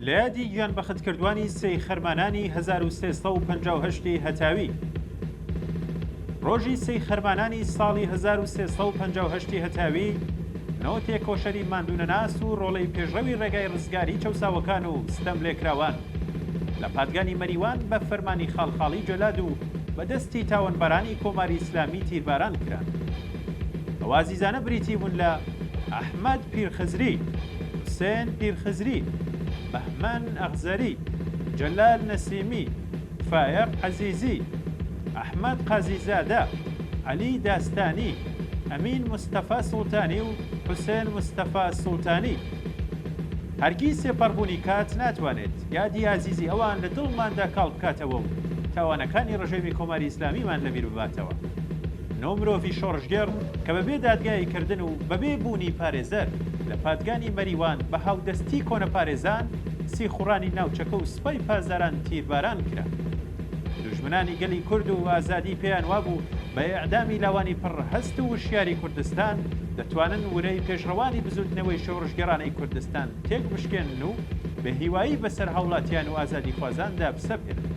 لە یادی گیانبەختکردوانی سێی خەرمانانی 1358 ی هەتاوی. ڕۆژی سێی خەرمانانی ساڵی 1358 ی هەتاوی، نۆ تێکۆشەری ماندوونەناس و ڕۆڵەی پێشڕەوی ڕێگای ڕزگاری چەوساوەکان و ستەملێکراوان لە پادگانی مەریوان بە فەرمانی خاڵخاڵی جەلاد و بە دەستی تاوانبارانی کۆماری ئیسلامی تیرباران کران. ئەو ئازیزانە بریتی بوون لە، ئەحمەد پیرخزری، حوسێن پیرخزری، بەهمەن ئەخزەری، جەلال نەسیمی، فایەق عەزیزی، ئەحمەد قازیزادە، عەلی داستانی، ئەمین مستەفا سوڵتانی و حوسێن مستەفا سوڵتانی. هەرگیز تێپەڕبوونی کات ناتوانێت یادی ئازیزی ئەوان لە دڵماندا کاڵ بکاتەوە و تاوانەکانی ڕژێمی کۆماری ئیسلامیمان لەبیر بباتەوە. نۆ مرۆڤی شۆڕشگێڕ کە بەبێ دادگایی کردن و بەبێ بوونی پارێزەر لە پادگانی مەریوان بە هاودەستی کۆنەپارێزان، سیخوڕانی ناوچەکە و سوپای پاسداران تیرباران کران. دوژمنانی گەلی کورد و ئازادی پێیان وابوو بە ئێعدامی لاوانی پڕ هەست و وشیاری کوردستان دەتوانن ورەی پێشڕەوانی بزووتنەوەی شۆڕشگێڕانەی کوردستان تێک بشکێنن و بێ هیوایی بەسەر هاوڵاتیان و ئازادیخوازاندا بسەپێنن.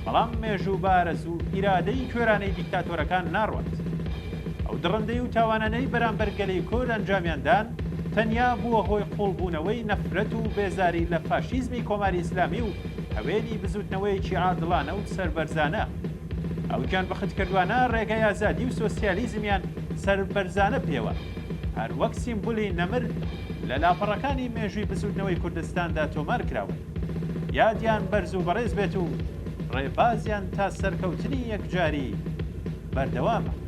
بەڵام مێژوو بە ئارەزوو و ئیرادەی کوێرانەی دیکتاتۆرەکان ناڕوات. ئەو دڕندەی و تاوانانەی بەرامبەر گەلی کورد ئەنجامیان دان تەنیا بووە هۆی قووڵبوونەوەی نەفرەت و بێزاری لە فاشیزمی کۆماری ئیسلامی و هەوێنی بزووتنەوەیەکی عادڵانە و سەربەرزانە. ئەو گیانبەختکردوانە ڕێگای ئازادی و سۆسیالیزمیان سەربەرزانە پێوە، هەر وەک سیمبولی نەمر لە لاپەڕەکانی مێژووی بزووتنەوەی کوردستاندا تۆمار کراون. یادیان بەرز و بەڕێز بێت و ڕێبازیان تا سەرکەوتنی یەکجاری بەردەوامە.